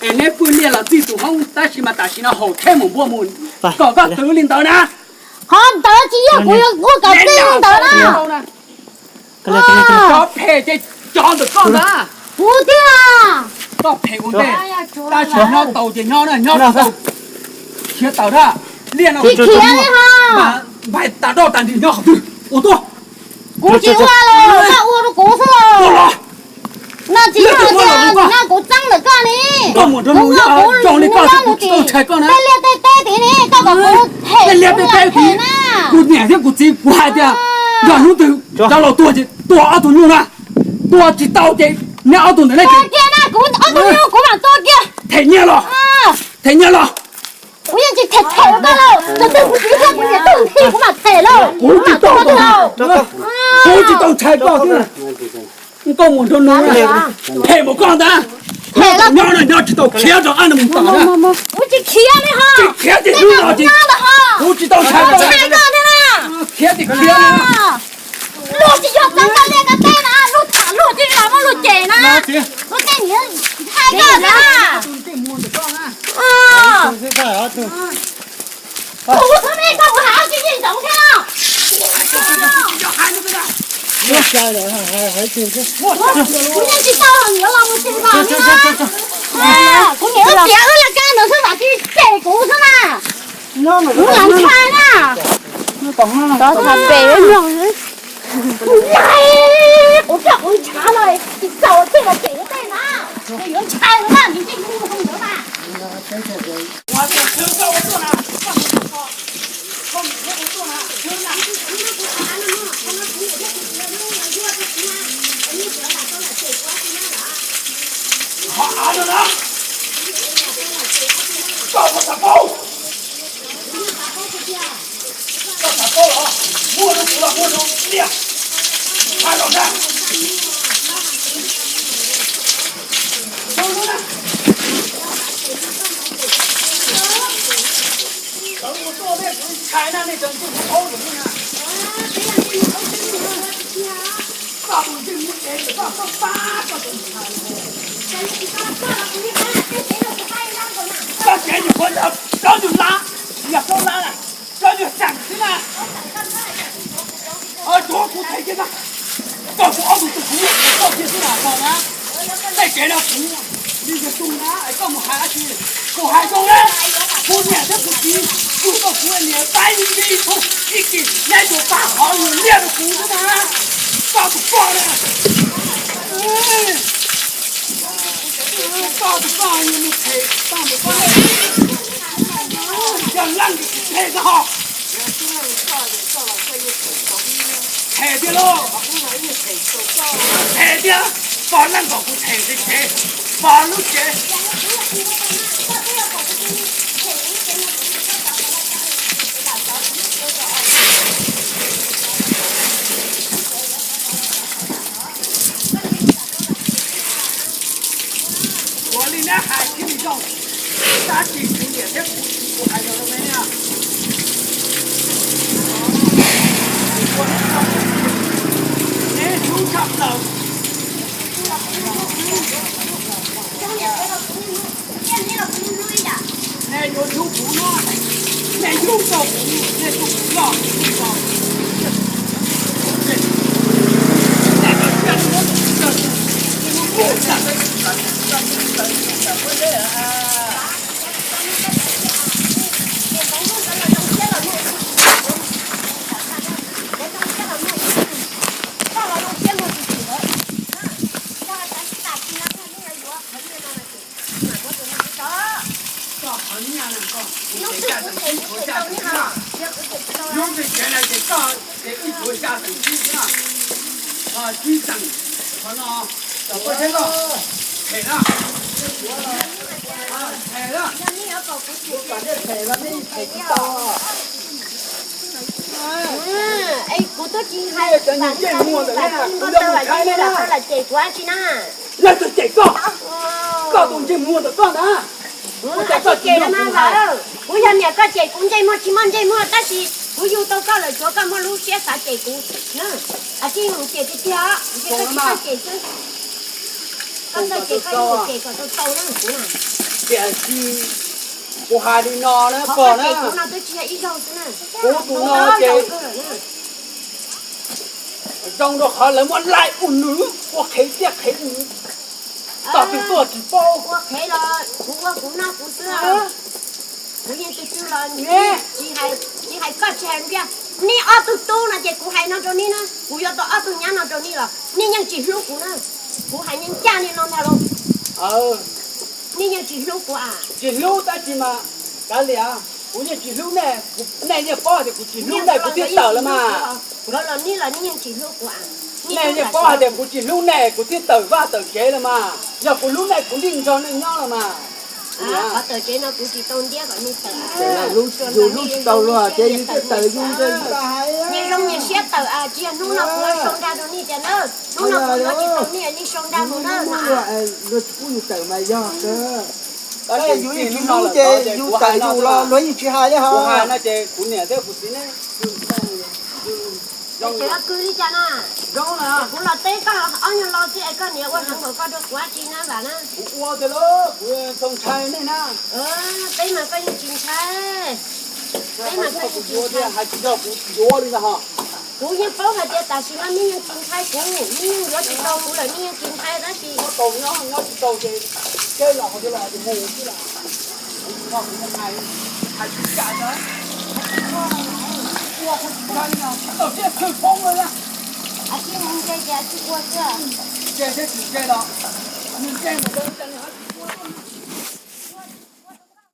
Es neb pw liaj los txij tus hoob, tab sis mas tam sim no haum theb mus npua mus, kom koj twv li ntawd na. Qhov ntawd tsis yog kuv yuav ua kom txij li ntawd na. Cov phem ces cov ntawm koj ntag. Kuv tiag. Koj phem ua ntej, tab sis nyob tau ces nyob na, nyob tsis tau khiav tawm na. Liaj no khiav li ho. Npais tas doj tas nris nyob qhov twg ua tuaj. Kuv tsis ua los koj ua rau kuv xwb los. No tsis yog tias no kuv txeeb ntawm koj ne. Koj mus rau nws, zoo li koj xwb kuv tsis tau ntshai koj na. Tej liaj tej teb tid ne, koj kom kuv them kuv lam them na. Kuv niam thiab kuv txiv kuv hais tias yog hnub twg cov laus tuag ces tua ob tug nyuj na. Tua tsis tau ces neb ob tug ntawm nej tua kiag na, kuv ob tug nyuj kuv mam tua kiag. Them nyiaj los, them nyiaj los. Kuv yeej tsis them them koj lauj, tus twg kuv tsis thiab kuv niam twg kuv mam them lauj. Kuv tsis tau, kuv tsis tau ntshai koj xwb. Koj mus nrog nws, phem npaum koj ntag. Nyob no nyob tsis tau, khiav rau qab no mus tom na. Kuv tsis khiav li ho. Tsis khiav ces hlub no ces kuv tsis tau ntshai koj thiab na. Khiav ces khiav. Luag tsis yog txeeb koj liaj koj teb na, luag tham luag tsis los muab luag cem na. Luag tej niam ntshai koj thiab na. Kuv xwb ne, koj kuv hais tsis yeej ntsoov thiab. Kuv yeej tsis tau los yuav los mus tsis los li na. Kuv niam wb tiav wb la kab ntawd xwb vam tsis cem kuv xwb na. Kuv lam ntshai na. Kuv coj kuv ntshav los tsis txaus thiaj los cem tej na. Yuav ntshai na, nws tej hu hu ntawd na. Qhov av no na, koj puas xav paub? Koj xav paub los muag rau kuv los muag rau liaj, hais los ntag. Sawv ua tuaj nej kuv ntshai na, nej cov ntsej muag aub ntawm nej na. Koj tus ntsej muag dev ntawm koj, koj pab koj tus ntshai. Koj tsev nyuag qhuav ntawd plaub nyuag lab, yog plaub lab na, plaub nyuag xees xwb na. Yuav kuv them kiag na, koj kuv ob tug tus kuv koj kiag xwb na, koj na. Tej kev no kuv li yog tug na, es koj mus hais dab tsi? Kuv hais zoo na, kuv niam thiab kuv txiv kuv tau kuv niam paib li li ib kis neb tus pab qhov lwm liaj rau kuv xwb na. Koj tus poj na, koj tus poj mus them tau ntawm koj, yog leej ntawm kuv them xwb ho. Them tiag lauj, them tiag, pog leej kom kuv them tsev tsev, pog lub tsev. Ua li neb hais thiaj li zoo, tab sis kuv niam thiab kuv txiv kuv hais yog rau neb na. Neb hlub tshaj plaws. Nej yuav hlub kuv no, nej hlub tau kuv, nej hlub kuv loj kuv tau. Hnub twg tsev na ces koj ces wb tuav xya xeem tsib xwb na. Tsib xeem, qhov no, tam koj thiab koj, them na, them na. Kuv twb tsis hais, cov ntsej muag ntawm no kuv yuav mus thaij nej na. Leej twg cem koj? Koj tus ntsej muag ntawm koj ntag. Kuv yog niam koj cem kuv ntsej muag tsis muaj ntsej muag, tab sis kuv yug tau koj lawm tsuav koj muaj lub siab xav cem kuv. Tsis mus cem tiag tiag, ntsej koj tsis tau cem xwb. Koj ntxawg ces koj yeej mus ces kom tau tau na kuv na. Tiam sis kuv hais li no na, pog na, kuv tus no ces zoo rau qhov lawv muab laij ua nws ua qhev tiaj qhev nws, tog twg tuaj tsis paub. Ua qhev los kuv ua kuv noj kuv xwb. Kuv yeej tsis twg los tsis hais koj tsis hais ntiag. Nej ob tug tub no ces kuv hais no rau nej na, kuv yuav tau ob tug nyab no rau nej los nej yeej tsis hlub kuv na. Kuv hais nej ncaj li no ntag lauj. Nej yeej tsis hlub kuv a. Tsis hlub tab sis mas kav liam, kuv yeej tsis hlub nej, nej yeej paub tias kuv tsis hlub nej kuv thiaj tawm los mas. Nkawd los nej los nej yeej tsis hlub kuv a. Nej yeej paub hais tias kuv tsis hlub nej kuv thiaj tawm vaj tawm tsev los mas, yog kuv hlub nej kuv yeej nrog nej nyob los mas. Qhov tawm tsev no kuv tsis tau ntiab kom nej tawm. Yus hlub tsis tau luag ces yus thiaj tawm yus. Nej zoo nyias siab tawm, tsis yog hnub no kuv yuav sau nra rau nej tias na, hnub no kuv yuav tsis tau nej, nej sau nra mus na. Luag tsis pub yus tawm mas yog kawg. Tab sis yus yeej tsis hlub ces yus tawm yus los luag yeej tsis hais li hos. Kuv hais no ces kuv niam thiab kuv txiv ne, ces koj kwv li cas na? Kuv los teb koj ob nyuag lo xwb es koj niam ua heev npaum koj rau kuv dab tsi na Vam na? Kuv ua tiag lauj, kuv txaus ntshai nej na. Teb mas koj yeej tsis ntshai. Teb mas koj yeej tsis ntshai. Hais tsis yog kuv yuav li ntag ho. Kuv yeej paub hais tias tam sim no nej yeej tsis ntshai kuv, nej yeej yuav tsis tau kuv lawm nej yeej tsis ntshai tab sis tau nyob nyob tsis tau ces seb los qhov twg los mus xwb las. Kuv hais tsis kam na, ua kuv tsis ntshai li no, tau siab tshwj poob li na. Tsis ntse ces tsis ua xwb. Ntse thiab tsis ntse los, nws ntse mus ntawd cas nws ho tsis